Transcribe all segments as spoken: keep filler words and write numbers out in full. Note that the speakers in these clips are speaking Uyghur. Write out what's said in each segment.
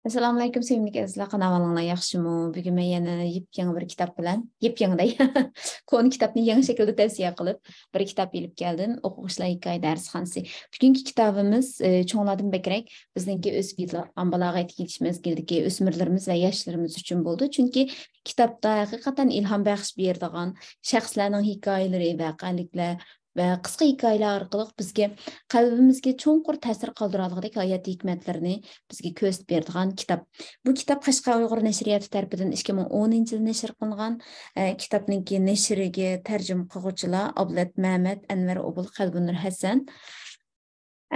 ئەسسالامۇئەلەيكۇم، سۆيۈملۈك ئەزىزلەر، قانداق ئەھۋالىڭلار، ياخشىمۇ؟ بۈگۈن مەن يەنە يېپيېڭى بىر كىتاب بىلەن، يېپيېڭى دەي، كونا كىتابنى يېڭى شەكىلدە تەۋسىيە قىلىپ، بىر كىتاب ئېلىپ كەلدىم. ئوقۇغۇچىلار ھېكايە دەرسخانىسى. بۈگۈنكى كىتابىمىز، ئە، چوڭلاردىن بەكرەك بىزنىڭكى ئۆسۈپ يېتىلىۋاتقان، بالاغەتكە يېتىش مەزگىلىدىكى ئۆسمۈرلىرىمىز ۋە ياشلىرىمىز ئۈچۈن بولىدۇ. چۈنكى كىتابتا ھەقىقەتەن ئىلھام بەخش بېرىدىغان شەخسلەرنىڭ ھېكايىلىرى، ۋەقەلىكلەر، ۋە قىسقا ھېكايىلەر ئارقىلىق بىزگە قەلبىمىزگە چوڭقۇر تەسىر قالدۇرالىغۇدەك ھايات ھېكمەتلىرىنى بىزگە كۆرسىتىپ بېرىدىغان كىتاب. بۇ كىتاب قەشقەر ئۇيغۇر نەشرىياتى تەرىپىدىن ئىككى مىڭ ئونىنچى يىلى نەشر قىلىنغان. ئە، كىتابنىڭكى نەشرىگە تەرجىمە قىلغۇچىلار ئابلەت مەمەت، ئەنۋەر ئوبۇل، قەلبىنۇر ھەسەن.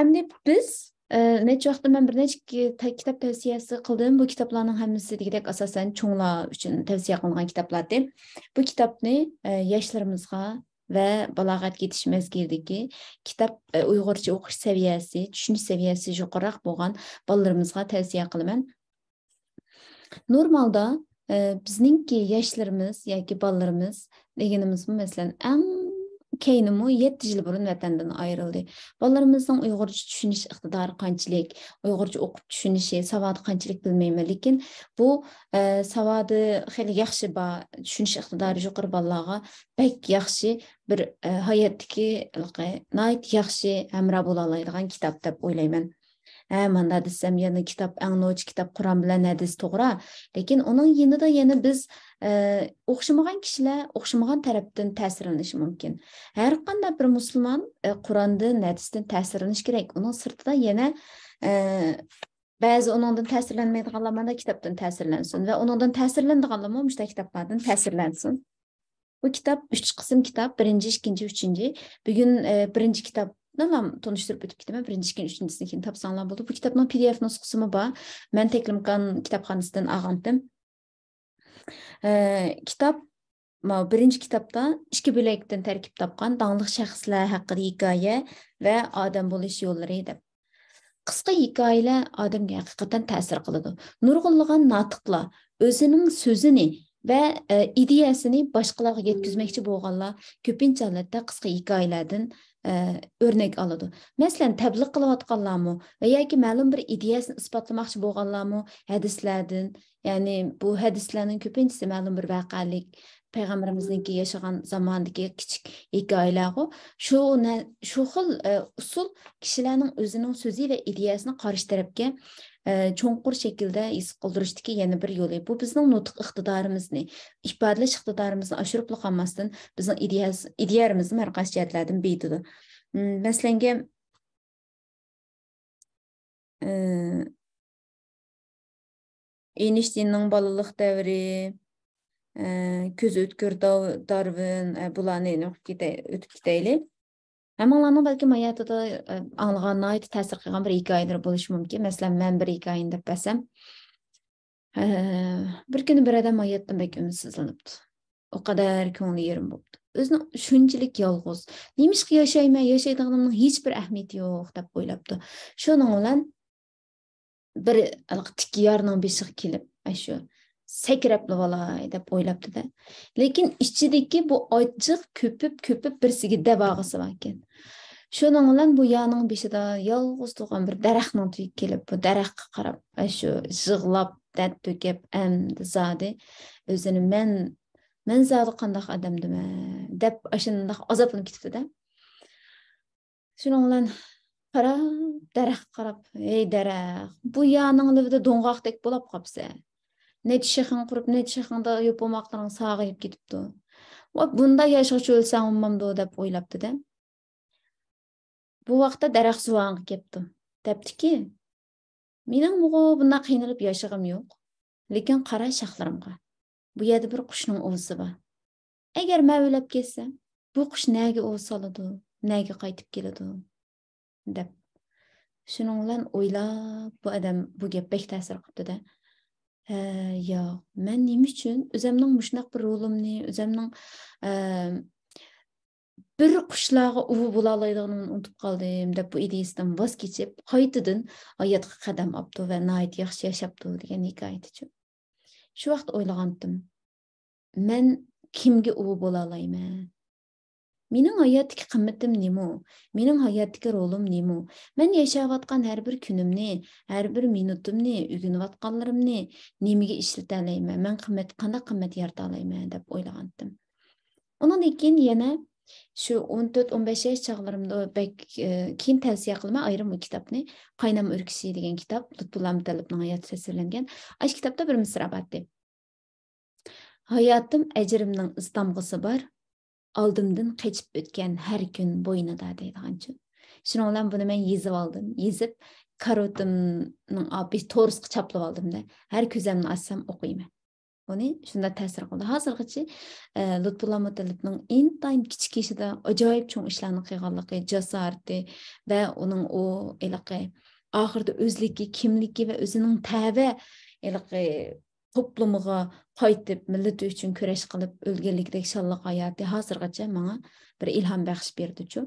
ئەمدى بىز، ئە، نەچچە ۋاقىتتا مەن بىر نەچچە كى-، تە-، كىتاب تەۋسىيەسى قىلدىم. بۇ كىتابلارنىڭ ھەممىسى دېگۈدەك ئاساسەن چوڭلار ئۈچۈن تەۋسىيە قىلىنغان كىتابلاردى. بۇ كىتابنى، ئە، ياشلىرىمىزغا ۋە بالاغەتكە يېتىش مەزگىلىدىكى كىتاب، ئە، ئۇيغۇرچە ئوقۇش سەۋىيەسى، چۈشىنىش سەۋىيەسى يۇقىرىراق بولغان بالىلىرىمىزغا تەۋسىيە قىلىمەن. نورمالدا، ئە، بىزنىڭكى ياشلىرىمىز ياكى بالىلىرىمىز دېگىنىمىزمۇ، مەسىلەن، ئەڭ كەينىمۇ يەتتە يىل بۇرۇن ۋەتەندىن ئايرىلدى. بالىلىرىمىزنىڭ ئۇيغۇرچە چۈشىنىش ئىقتىدارى قانچىلىك، ئۇيغۇرچە ئوقۇپ چۈشىنىشى، ساۋادى قانچىلىك بىلمەيمەن، لېكىن بۇ، ئە، ساۋادى خېلى ياخشى بار، چۈشىنىش ئىقتىدارى يۇقىرى بالىلارغا بەك ياخشى بىر، ئە، ھاياتتىكى ناھايىتى ياخشى ھەمراھ بولالايدىغان كىتاب دەپ ئويلايمەن. ھە، ماندا دېسەم، يەنە كىتاب، ئەڭ نوچى كىتاب قۇرئان بىلەن ھەدىس، توغرا. لېكىن ئۇنىڭ يېنىدا يەنە بىز، ئە، ئوخشىمىغان كىشىلەر ئوخشىمىغان تەرەپتىن تەسىرلىنىشى مۇمكىن. ھەر قانداق بىر مۇسۇلمان، ئە، قۇرئاندىن، ھەدىستىن تەسىرلىنىشى كېرەك. ئۇنىڭ سىرتىدا يەنە، ئە، بەزى ئۇنىڭدىن تەسىرلەنمەيدىغانلار مانا كىتابتىن تەسىرلەنسۇن ۋە ئۇنىڭدىن تەسىرلىنىدىغانلارمۇ مۇشۇنداق كىتابلاردىن تەسىرلەنسۇن. بۇ كىتاب ئۈچ قىسىم كىتاب، بىرىنچى، ئىككىنچى، ئۈچىنچى. بۈگۈن، ئە، بىرىنچى كىتابنىلا تونۇشتۇرۇپ ئۆتۈپ كېتىمەن. بىرىنچى، ئىككىنچى، ئۈچىنچىسىنى كېيىن تاپساڭلار بولىدۇ. بۇ كىتابنىڭ پى دى ئېف نۇسخىسىمۇ بار. مەن تەكلىماكان كىتابخانىسىدىن ئالغانتىم. ئە، كىتاب، ماۋۇ بىرىنچى كىتابتا ئىككى بۆلەكتىن تەركىب تاپقان داڭلىق شەخسلەر ھەققىدە ھېكايە ۋە ئادەم بولۇش يوللىرى دەپ. قىسقا ھېكايىلەر ئادەمگە ھەقىقەتەن تەسىر قىلىدۇ. نۇرغۇنلىغان ناتىقلار ئۆزىنىڭ سۆزىنى ۋە، ئە، ئىدىيەسىنى باشقىلارغا يەتكۈزمەكچى بولغانلار كۆپىنچە ھالەتتە قىسقا ھېكايىلەردىن، ئە، ئۆرنەك ئالىدۇ. مەسىلەن، تەبلىغ قىلىۋاتقانلارمۇ ۋە ياكى مەلۇم بىر ئىدىيەسىنى ئىسپاتلىماقچى بولغانلارمۇ ھەدىسلەردىن، يەنى بۇ ھەدىسلەرنىڭ كۆپىنچىسى مەلۇم بىر ۋەقەلىك، پەيغەمبىرىمىزنىڭكى ياشىغان زامانىدىكى كىچىك ھېكايىلەرغۇ. شۇ نە-، شۇ خىل، ئە، ئۇسۇل كىشىلەرنىڭ ئۆزىنىڭ سۆزى ۋە ئىدىيەسىنى قارشى تەرەپكە، ئە، چوڭقۇر شەكىلدە ھېس قىلدۇرۇشتىكى يەنە بىر يولى. بۇ بىزنىڭ نۇتۇق ئىقتىدارىمىزنى، ئىپادىلەش ئىقتىدارىمىزنى ئاشۇرۇپلا قالماستىن، بىزنىڭ ئىدىيەس-، ئىدىيەمىزنى ھەر قايسى جەھەتلەردىن بېيىتىدۇ. م، مەسىلەنگە، ئى، ئېينىشتىيننىڭ بالىلىق دەۋرى، ئى، كۆزى ئۆتكۈر داۋ-، دارۋىن، ئى، بۇلارنى ئوقۇپ كېتەي-، ئۆتۈپ كېتەيلى. ھەممىڭلارنىڭ بەلكىم ھاياتىدا، ئى، ئاڭلىغان، ناھايىتى تەسىر قىلغان بىر ھېكايىلىرى بولۇشى مۇمكىن. مەسىلەن، مەن بىر ھېكايىنى دەپ بەرسەم، ئى، بىر كۈنى بىر ئادەم ھاياتتىن بەك ئۈمىدسىزلىنىپتۇ. ئۇ قەدەر كۆڭلى يېرىم بوپتۇ. ئۆزىنى شۇنچىلىك يالغۇز، «نېمىشقا ياشايمەن؟ ياشايدىغىنىمنىڭ ھېچبىر ئەھمىيىتى يوق» دەپ ئويلاپتۇ. شۇنىڭ بىلەن بىر ھېلىقى تىككە يارنىڭ بېشىغا كېلىپ، ئاشۇ سەكرەپلا بولاي دەپ ئويلاپتۇ-دە. لېكىن ئىچىدىكى بۇ ئاچچىق كۆپۈپ، كۆپۈپ بىرسىگە دەپ ئالغۇسى باركەن. شۇنىڭ بىلەن بۇ يارنىڭ بېشىدا يالغۇز تۇرغان بىر دەرەخنىڭ تۈۋىگە كېلىپ، بۇ دەرەخكە قاراپ، ئاشۇ يىغلاپ، دەرد تۆكۈپ، ئەمدى زادى ئۆزىنى مەن، مەن زادى قانداق ئادەمدىمەن دەپ ئاشۇنداق ئازابلىنىپ كېتىپتۇ-دە. شۇنىڭ بىلەن قاراپ، دەرەخكە قاراپ، «ھەي دەرەخ، بۇ يارنىڭ لېۋىدە دوڭغاقتەك بولاپ قاپسەن. نەچچە شېخىڭ قۇرۇپ، نەچچە شېخىڭدا يوپۇرماقلىرىڭ ساغىيىپ كېتىپتۇ. ۋاي، بۇنداق ياشىغۇچە ئۆلسەڭ بولمامدۇ؟» دەپ ئويلاپتۇ-دە. بۇ ۋاقىتتا دەرەخ زۇۋانغا كەپتۇ. دەپتىكى، «مېنىڭمۇغۇ بۇنداق قىينىلىپ ياشىغىم يوق. لېكىن قارا شاخلىرىمغا. بۇ يەردە بىر قۇشنىڭ ئۇۋىسى بار. ئەگەر مەن ئۆلۈپ كەتسەم، بۇ قۇش نەگە ئۇۋا سالىدۇ، نەگە قايتىپ كېلىدۇ؟» دەپ. شۇنىڭ بىلەن ئويلاپ، بۇ ئادەم، بۇ گەپ بەك تەسىر قىپتۇ-دە. «ھە، ياق، مەن نېمە ئۈچۈن ئۆزەمنىڭ مۇشۇنداق بىر رولۇمنى، ئۆزەمنىڭ، ئە، بىر قۇشلارغا ئۇۋا بولالايدىغىنىمنى ئۇنتۇپ قالدىم» دەپ، بۇ ئىدىيىسىدىن ۋاز كېچىپ، قايتىدىن ھاياتقا قەدەم ئاپتۇ ۋە ناھايىتى ياخشى ياشاپتۇ دېگەن ھېكايىدىچۇ. شۇ ۋاقىتتا ئويلىغانتىم، مەن كىمگە ئۇۋا بولالايمەن؟ مېنىڭ ھاياتتىكى قىممىتىم نېمە؟ مېنىڭ ھاياتتىكى رولۇم نېمە؟ مەن ياشاۋاتقان ھەر بىر كۈنۈمنى، ھەر بىر مىنۇتۇمنى، ئۆگىنىۋاتقانلىرىمنى نېمىگە ئىشلىتەلەيمەن؟ مەن قىممەت، قانداق قىممەت يارىتالايمەن دەپ ئويلىغانتىم. ئۇنىڭدىن كېيىن يەنە شۇ ئون تۆت، ئون بەش ياش چاغلىرىمدا بەك، ئە، كېيىن تەۋسىيە قىلىمەن ئايرىم بۇ كىتابنى. قاينام ئۆركىشى دېگەن كىتاب، لۇتپۇللا مۇتەللىپنىڭ ھاياتى تەسۋىرلەنگەن. ئاشۇ كىتابتا بىر مىسرا بارتى. «ھاياتىم ئەجرىمنىڭ ئىز تامغىسى بار، ئالدىمدىن قېچىپ ئۆتكەن ھەر كۈن بوينىدا» دەيدىغانچۇ. شۇنىڭ بىلەن بۇنى مەن يېزىۋالدىم. يېزىپ، كارىۋىتىمنىڭ ئا-، بىر تورۇسقا چاپلىۋالدىم-دە. ھەر كۆزەمنى ئاچسام ئوقۇيمەن. ئۇنى شۇنداق تەسىر قىلدى. ھازىرغىچە، ئە، لۇتپۇللا مۇتەللىپنىڭ ئىنتايىن كىچىك يېشىدا ئاجايىپ چوڭ ئىشلارنى قىلغانلىقى، جاسارىتى ۋە ئۇنىڭ ئۇ ھېلىقى ئاخىرىدا ئۆزلۈكى، كىملىكى ۋە ئۆزىنىڭ تەۋە ھېلىقى توپلىمىغا قايتىپ، مىللىتى ئۈچۈن كۈرەش قىلىپ ئۆلگەنلىكىدەك شانلىق ھاياتى ھازىرغىچە ماڭا بىر ئىلھام بەخش بېرىدۇچۇ.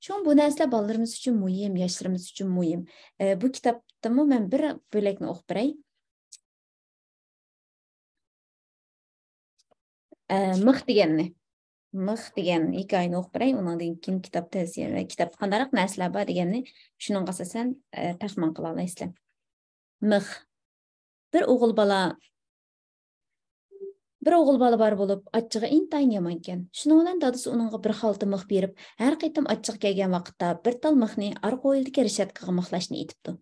شۇڭا بۇ نەرسىلەر بالىلىرىمىز ئۈچۈن مۇھىم، ياشلىرىمىز ئۈچۈن مۇھىم. ئە، بۇ كىتابتىنمۇ مەن بىر بۆلەكنى ئوقۇپ بېرەي. ئە، مىخ دېگەننى، مىخ دېگەن ھېكايىنى ئوقۇپ بېرەي، ئۇنىڭدىن كېيىن كىتاب تەۋسىيە ۋە كىتابتا قانداقراق نەرسىلەر بار دېگەننى شۇنىڭغا ئاساسەن، ئە، تەخمىن قىلالايسىلەر. مىخ. بىر ئوغۇل بالا، بىر ئوغۇل بالا بار بولۇپ، ئاچچىقى ئىنتايىن يامانكەن. شۇنىڭ بىلەن دادىسى ئۇنىڭغا بىر خالتا مىخ بېرىپ، ھەر قېتىم ئاچچىقى كەلگەن ۋاقىتتا بىر تال مىخنى ئارقا ھويلىدىكى رېشاتكىغا مىخلاشنى ئېيتىپتۇ.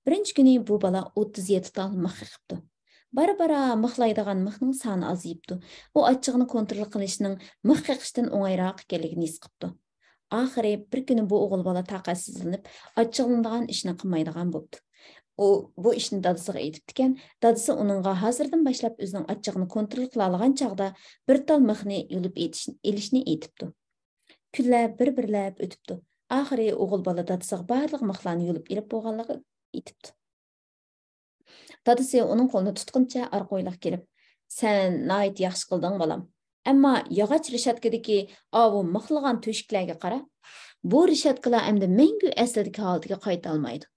بىرىنچى كۈنى بۇ بالا ئوتتۇز يەتتە تال مىخ قېقىپتۇ. بارا-بارا مىخلايدىغان مىخنىڭ سانى ئازىيىپتۇ. ئۇ ئاچچىقىنى كونترول قىلىشنىڭ مىخ قېقىشتىن ئوڭايراق ئىكەنلىكىنى ھېس قىپتۇ. ئاخىرى بىر كۈنى بۇ ئوغۇل بالا تاقەتسىزلىنىپ، ئاچچىقلىنىدىغان ئىشنى قىلمايدىغان بوپتۇ. ئۇ بۇ ئىشنى دادىسىغا ئېيتىپتىكەن. دادىسى ئۇنىڭغا ھازىردىن باشلاپ ئۆزىنىڭ ئاچچىقىنى كونترول قىلالىغان چاغدا بىر تال مىخنى يۇلۇپ ئېتىش-، ئېلىشنى ئېيتىپتۇ. كۈنلەر بىر-بىرلەپ ئۆتۈپتۇ. ئاخىرى ئوغۇل بالا دادىسىغا بارلىق مىخلارنى يۇلۇپ ئېلىپ بولغانلىقىنى ئېيتىپتۇ. دادىسى ئۇنىڭ قولىنى تۇتقىنىچە ئارقا ھويلىغا كېلىپ، «سەن ناھايىتى ياخشى قىلدىڭ، بالام. ئەمما ياغاچ رېشاتكىدىكى ئاۋۇ مىخلىغان تۆشۈكلەرگە قارا. بۇ رېشاتكىلار ئەمدى مەڭگۈ ئەسلىدىكى ھالىتىگە قايتالمايدۇ.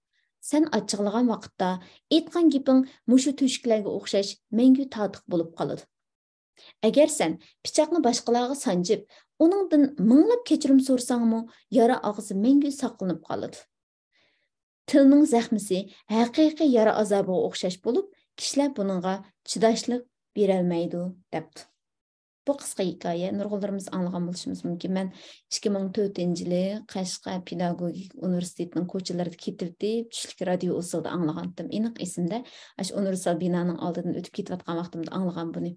سەن ئاچچىقلىغان ۋاقىتتا ئېيتقان گېپىڭ مۇشۇ تۆشۈكلەرگە ئوخشاش مەڭگۈ تاتلىق بولۇپ قالىدۇ. ئەگەر سەن پىچاقنى باشقىلارغا سانجىپ، ئۇنىڭدىن مىڭلاپ كەچۈرۈم سورىساڭمۇ، يارا ئاغزى مەڭگۈ ساقلىنىپ قالىدۇ. تىلنىڭ زەخمىسى ھەقىقىي يارا ئازابىغا ئوخشاش بولۇپ، كىشىلەر بۇنىڭغا چىداشلىق بېرەلمەيدۇ» دەپتۇ. بۇ قىسقا ھېكايە، نۇرغۇنلىرىمىز ئاڭلىغان بولۇشىمىز مۇمكىن. مەن ئىككى مىڭ تۆتىنچى يىلى قەشقەر پېداگوگىكا ئۇنىۋېرسىتېتىنىڭ كوچىلىرىدا كېتىۋېتىپ، چۈشلۈك رادىيو ئۇسسۇلىدا ئاڭلىغانتىم. ئېنىق ئېسىمدە، ئاشۇ ئۇنىۋېرسال بىنانىڭ ئالدىدىن ئۆتۈپ كېتىۋاتقان ۋاقتىمدا ئاڭلىغان بۇنى.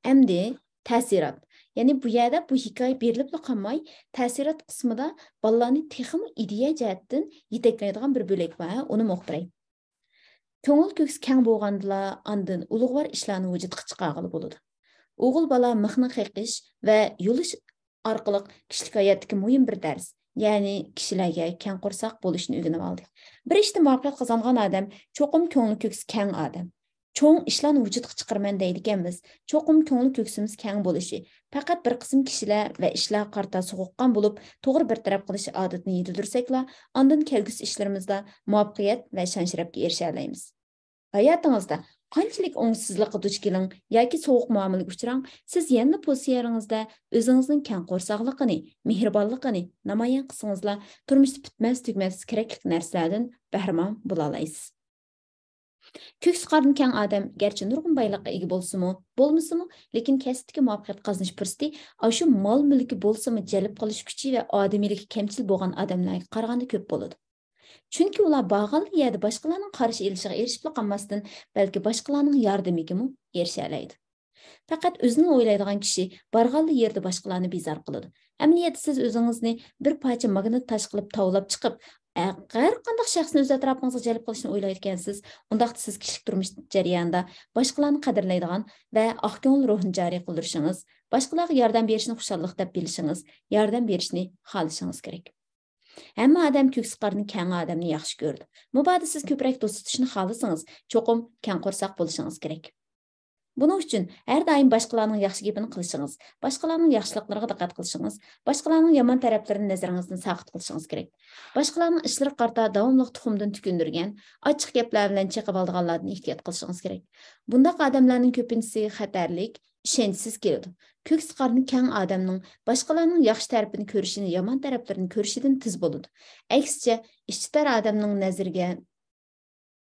ئەمدى تەسىرات. يەنى بۇ يەردە بۇ ھېكايە بېرىلىپلا قالماي، تەسىرات قىسمىدا بالىلارنى تېخىمۇ ئىدىيە جەھەتتىن يېتەكلەيدىغان بىر بۆلەك بار، ئۇنىمۇ ئوقۇپ بېرەي. كۆڭۈل كۆكسى كەڭ بولغاندىلا، ئاندىن ئۇلۇغۋار ئىشلارنى ۋۇجۇدقا چىقارغىلى بولىدۇ. ئوغۇل بالا مىخنى قېقىش ۋە يۇلۇش ئارقىلىق كىشىلىك ھاياتتىكى مۇھىم بىر دەرس، يەنى كىشىلەرگە كەڭ قورساق بولۇشنى ئۆگىنىۋالدى. بىر ئىشتا مۇۋەپپەقىيەت قازانغان ئادەم چوقۇم كۆڭلى كۆكسى كەڭ ئادەم. چوڭ ئىشلارنى ۋۇجۇدقا چىقىرىمەن دەيدىكەنمىز. چوقۇم كۆڭلى كۆكسىمىز كەڭ بولۇشى، پەقەت بىر قىسىم كىشىلەر ۋە ئىشلارغا قارىتا سوغۇققان بولۇپ، توغرا بىر تەرەپ قىلىش ئادىتىنى يېتىلدۈرسەكلا، ئاندىن كەلگۈسى ئىشلىرىمىزدا مۇۋەپپەقىيەت ۋە شان-شەرەپكە ئېرىشەلەيمىز. ھاياتىڭىزدا قانچىلىك ئوڭۇشسىزلىققا دۇچ كېلىڭ ياكى سوغۇق مۇئامىلىگە ئۇچراڭ، سىز يەنىلا پوزىتسىيەڭىزدە ئۆزىڭىزنىڭ كەڭ قورساقلىقىنى، مېھرىبانلىقىنى نامايان قىلسىڭىزلا، تۇرمۇشتا پۈتمەس-تۈگىمەس كېرەكلىك نەرسىلەردىن بەھرىمەن بولالايسىز. كۆكسى قاردىن كەڭ ئادەم گەرچە نۇرغۇن بايلىققا ئىگە بولسىمۇ، بولمىسىمۇ، لېكىن كەسىپتىكى مۇۋەپپەقىيەت قازىنىش پۇرسىتى ئاشۇ مال-مۈلكى بولسىمۇ جەلپ قىلىش كۈچى ۋە ئادىمىيلىكى كەمچىل بولغان ئادەملەرگە قارىغاندا كۆپ بولىدۇ. چۈنكى ئۇلار بارغانلا يەردە باشقىلارنىڭ قارشى ئېلىشىغا ئېرىشىپلا قالماستىن، بەلكى باشقىلارنىڭ ياردىمىگىمۇ ئېرىشەلەيدۇ. پەقەت ئۆزىنى ئويلايدىغان كىشى بارغانلا يېرىدە باشقىلارنى بىزار قىلىدۇ. ئەمەلىيەتتە سىز ئۆزىڭىزنى بىر پارچە ماگنىت تاش قىلىپ تاۋلاپ چىقىپ، ھە، ھەر قانداق شەخسنى ئۆز ئەتراپىڭىزغا جەلپ قىلىشنى ئويلايدىكەنسىز، ئۇنداقتا سىز كىشىلىك تۇرمۇش جەريانىدا باشقىلارنى قەدىرلەيدىغان ۋە ئاق كۆڭۈل روھنى جارى قىلدۇرۇشىڭىز، باشقىلارغا ياردەم بېرىشنى خۇشاللىق دەپ بىلىشىڭىز، ياردەم بېرىشنى خالىشىڭىز كېرەك. ھەممە ئادەم كۆكسى قاردىن كەڭ ئادەمنى ياخشى كۆرىدۇ. مۇبادا سىز كۆپرەك دوست تۇتۇشنى خالىسىڭىز، چوقۇم كەڭ قورساق بولۇشىڭىز كېرەك. بۇنىڭ ئۈچۈن ھەر دائىم باشقىلارنىڭ ياخشى گېپىنى قىلىشىڭىز، باشقىلارنىڭ ياخشىلىقلىرىغا دىققەت قىلىشىڭىز، باشقىلارنىڭ يامان تەرەپلىرىنى نەزىرىڭىزدىن ساقىت قىلىشىڭىز كېرەك. باشقىلارنىڭ ئىشلىرىغا قارىتا داۋاملىق تۇخۇمدىن تۆكۈندۈرگەن، ئاچچىق گەپلەر بىلەن چېقىۋالىدىغانلاردىن ئېھتىيات قىلىشىڭىز كېرەك. بۇنداق ئادەملەرنىڭ كۆپىنچىسى خەتەرلىك، ئىشەنچسىز كېلىدۇ. كۆكسى قارنى كەڭ ئادەمنىڭ باشقىلارنىڭ ياخشى تەرىپىنى كۆرۈشىنى يامان تەرەپلىرىنى كۆرۈشىدىن تېز بولىدۇ. ئەكسىچە، ئىچى تار ئادەمنىڭ نەزىرىگە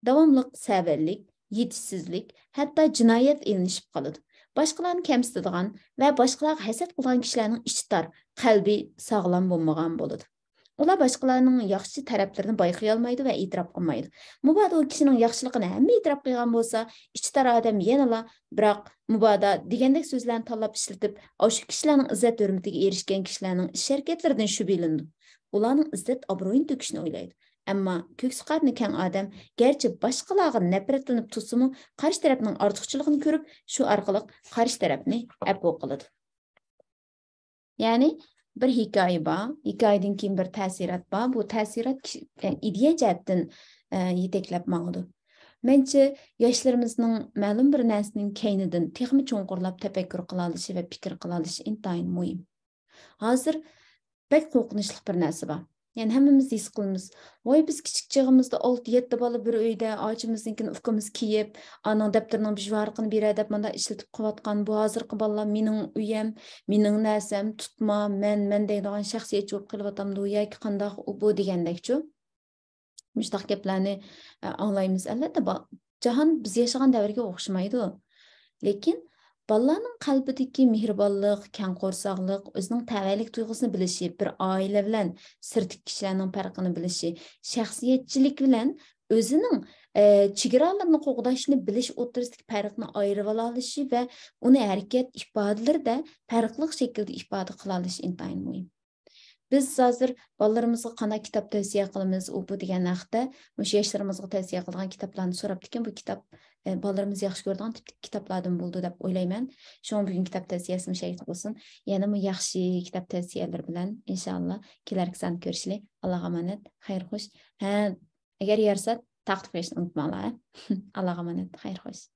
داۋاملىق سەۋەنلىك، يېتىشسىزلىك، ھەتتا جىنايەت ئېلىنىشىپ قالىدۇ. باشقىلارنى كەمسىتىدىغان ۋە باشقىلارغا ھەسەت قىلىدىغان كىشىلەرنىڭ ئىچى تار، قەلبى ساغلام بولمىغان بولىدۇ. ئۇلار باشقىلارنىڭ ياخشى تەرەپلىرىنى بايقىيالمايدۇ ۋە ئېتىراپ قىلمايدۇ. مۇبادا ئۇ كىشىنىڭ ياخشىلىقىنى ھەممە ئېتىراپ قىلغان بولسا، ئىچى تار ئادەم يەنىلا، بىراق مۇبادا دېگەندەك سۆزلەرنى تاللاپ ئىشلىتىپ، ئاشۇ كىشىلەرنىڭ ئىززەت ھۆرمىتىگە ئېرىشكەن كىشىلەرنىڭ ئىش ھەرىكەتلىرىدىن شۈبھىلىنىدۇ. ئۇلارنىڭ ئىززەت ئابرۇيىنى تۆكۈشنى ئويلايدۇ. ئەمما كۆكسى قارنى كەڭ ئادەم گەرچە باشقىلارغا نەپرەتلىنىپ تۇرسىمۇ، قارشى تەرەپنىڭ ئارتۇقچىلىقىنى كۆرۈپ، شۇ ئارقىلىق قارشى تەرەپنى ئەپۇ قىلىدۇ. يەنى بىر ھېكايە بار، ھېكايىدىن كېيىن بىر تەسىرات بار. بۇ تەسىرات كىشى، ئىدىيە جەھەتتىن، ئە، يېتەكلەپ ماڭىدۇ. مەنچە، ياشلىرىمىزنىڭ مەلۇم بىر نەرسىنىڭ كەينىدىن تېخىمۇ چوڭقۇرلاپ تەپەككۇر قىلالىشى ۋە پىكىر قىلالىشى ئىنتايىن مۇھىم. ھازىر بەك قورقۇنچلۇق بىر نەرسە بار. يەنى ھەممىمىز ھېس قىلىمىز. ۋاي، بىز كىچىك چېغىمىزدا ئالتە، يەتتە بالا بىر ئۆيدە، ئاچىمىزنىڭكىنى ئۇكىمىز كىيىپ، ئانىڭ دەپتىرىنىڭ بىر ۋارىقىنى بېرە دەپ مۇنداق ئىشلىتىپ قىلىۋاتقان. بۇ ھازىرقى بالىلار مېنىڭ ئۆيەم، مېنىڭ نەرسەم، تۇتما، مەن، مەن دەيدىغان شەخسىيەتچى بولۇپ قېلىۋاتامدۇ ياكى قانداق ئۇ بۇ دېگەندەكچۇ؟ مۇشۇنداق گەپلەرنى، ئە، ئاڭلايمىز. ئەلۋەتتە، با-، جاھان بىز ياشىغان دەۋرگە ئوخشىمايدۇ. لېكىن بالىلارنىڭ قەلبىدىكى مېھرىبانلىق، كەڭ قورساقلىق، ئۆزىنىڭ تەۋەلىك تۇيغۇسىنى بىلىشى، بىر ئائىلە بىلەن سىرتتىكى كىشىلەرنىڭ پەرقىنى بىلىشى، شەخسىيەتچىلىك بىلەن ئۆزىنىڭ، ئە، چېگرالىرىنى قوغداشنى بىلىش ئوتتۇرىسىدىكى پەرقنى ئايرىۋالالىشى ۋە ئۇنى ھەرىكەت ئىپادىلىرىدە پەرقلىق شەكىلدە ئىپادە قىلالىشى ئىنتايىن مۇھىم. بىز ھازىر بالىلىرىمىزغا قانداق كىتاب تەۋسىيە قىلىمىز، ئۇ بۇ دېگەن ھەقتە مۇشۇ ياشلىرىمىزغا تەۋسىيە قىلىدىغان كىتابلارنى سوراپتىكەن. بۇ كىتاب، ئە، بالىلىرىمىز ياخشى كۆرىدىغان تىپتىكى كىتابلاردىن بولىدۇ دەپ ئويلايمەن. شۇڭا بۈگۈن كىتاب تەۋسىيەسى مۇشۇ يەردە بولسۇن. يەنىمۇ ياخشى كىتاب تەۋسىيەلىرى بىلەن ئىنشائاللا كېلەركى ساندا كۆرۈشىلى. ئاللاغا ئامانەت، خەير خوش. ھە، ئەگەر يارىسا تارقىتىپ قويۇشنى ئۇنتۇماڭلار. ئاللاغا ئامانەت، خەير خوش.